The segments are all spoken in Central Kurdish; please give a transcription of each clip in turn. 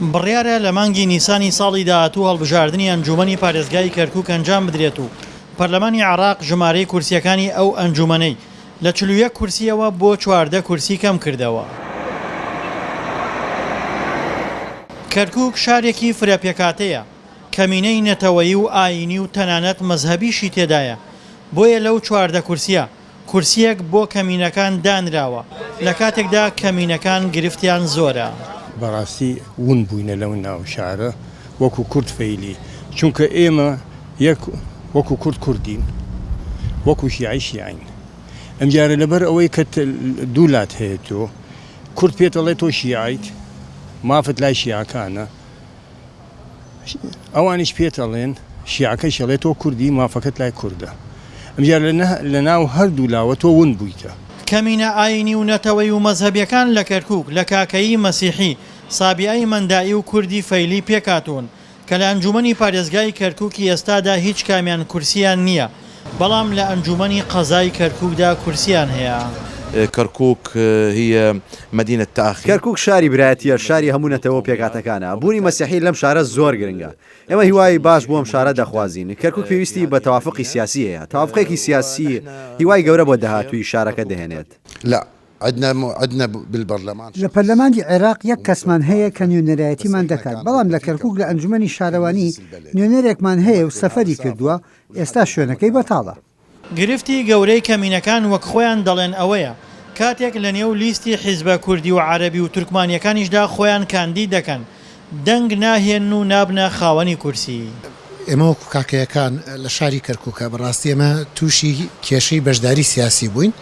بڕیارە لە مانگی نیسانی ساڵی داهاتوو هەڵبژاردنی ئەنجوومەنی پارێزگای کەرکووک ئەنجام بدرێت و پەرلەمانی عێراق ژمارەی کورسییەکانی ئەو ئەنجوومەنەی لە 41 کورسییەوە بۆ 14 کورسی کەمکردەوە. کەرکووک شارێکی فرە پێکهاتەیە، کەمینەی نەتەوەیی و ئایینی و تەنانەت مەزهەبیشی تێدایە، بۆیە لەو 14 کورسییە کورسییەک بۆ کەمینەکان دانراوە، لە کاتێکدا کەمینەکان گرفتیان زۆرە. بەڕاستی ون بووینە لەو ناو شارە وەکو کورد فەیلی چونکە ئێمە یەک وەکو کورد کوردین وەکو شیعی شیعین ئەمجارە لەبەر ئەوەی کە دوو لات هەیە تۆ کورد پێت ئەڵێ تۆ شیعیت مافت لای شیعەکانە ئەوانیش پێت ئەڵێن شیعەکەش ئەڵێ تۆ کوردی مافەکەت لای کوردە ئەمجار لە ناو هەردوو لاوە تۆ ون بوویتە. کەمینە ئاینی و نەتەوەی و مەزهەبیەکان لە کەرکوک لە کاکەیی مەسیحی، سابیئەی مەندائی و کوردی فەیلی پێکهاتوون کە لە ئەنجومەنی پارێزگای کەرکوکی ئێستادا هیچ کامیان کورسییان نییە، بەڵام لە ئەنجومەنی قەزای کەرکوکدا کورسییان هەیە. کرکوک هی مدینە تآخی. کەرکوک شاری برایەتییە، شاری هەموو نەتەوە و پێکهاتەکانە. بوونی مەسیحی لەم شارە زۆر گرنگە. ئێمە هیوای باش بۆ ئەم شارە دەخوازین. کەرکوک پێویستی بە تەوافوقی سیاسی هەیە. تەوافوقێکی سیاسی هیوای گەورە بۆ داهاتووی شارەکە دەهێنێت. لە پەرلەمانی عێراق یەک کەسمان هەیە کە نوێنەرایەتیمان دەکات، بەڵام لە کەرکوک لە ئەنجومەنی شارەوانی نوێنەرێکمان هەیە و سەفەری کردووە، ئێستا شوێنەکەی بەتاڵە. گرفتی گەورەی کەمینەکان وەک خۆیان دەڵێن ئەوەیە، کاتێک لەنێو لیستی حیزبە کوردی و عەرەبی و تورکمانییەکانیشدا خۆیان کاندید دەکەن، دەنگ ناهێنن و نابنە خاوەنی کورسی. ئێمە وەکو کاکەیەکان لە شاری کەرکوکە بەڕاستی ئێمە تووشی کێشەی بەشداری سیاسی بووین،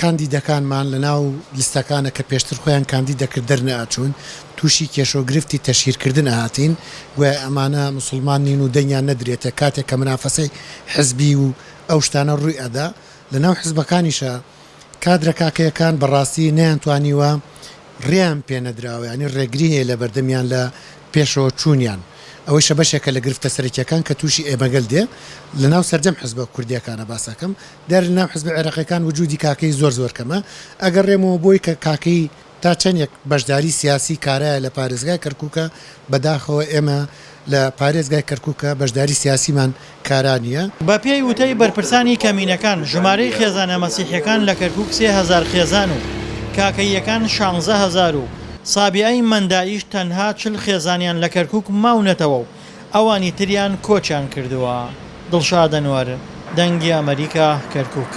کاندیدەکانمان لەناو لیستەکانە کە پێشتر خۆیان کاندید دەکرد دەرنەئەچوون، تووشی کێشەو گرفتی تەشهیرکردن ئەهاتین، گوایە ئەمانە موسڵمان نین و دەنگیان نەدرێتێ، کاتێک کە منافەسەی حزبی و ئەو شتانە ڕووی ئەدا لەناو حزبەکانیشا کادرە کاکەیەکان بەڕاستی نەیانتوانیوە ڕێیان پێ نەدراوە یانی ڕێگری هەیە لەبەردەمیان لە پێشەوە چوونیان ئەوەیشە بەشێکە لە گرفتە سەرەکیەکان کە تووشی ئێمەگەل دێ لەناو سەرجەم حزبە کوردیەکانە باسەکەم دیارە لەناو حزبە عێراقیەکان وجودی کاکەیی زۆر زۆر کەمە ئەگەڕێمەوە بۆی کە کاکەیی تا چەندێک بەشداری سیاسی کارایە لە پارێزگای کەرکوکە، بەداخەوە ئێمە لە پارێزگای کەرکوکە بەشداری سیاسیمان کارا نییە. بەپێی وتەی بەرپرسانی کەمینەکان، ژمارەی خێزانە مەسیحییەکان لە کەرکوک 3000 خێزان و کاکەییەکان 16 هەزار و سابیئەی مەندائیش تەنها 40 خێزانیان لە کەرکوک ماونەتەوە و ئەوانی تریان کۆچیان کردووە. دڵشاد ئەنوەر، دەنگی ئەمەریکا، کەرکوک.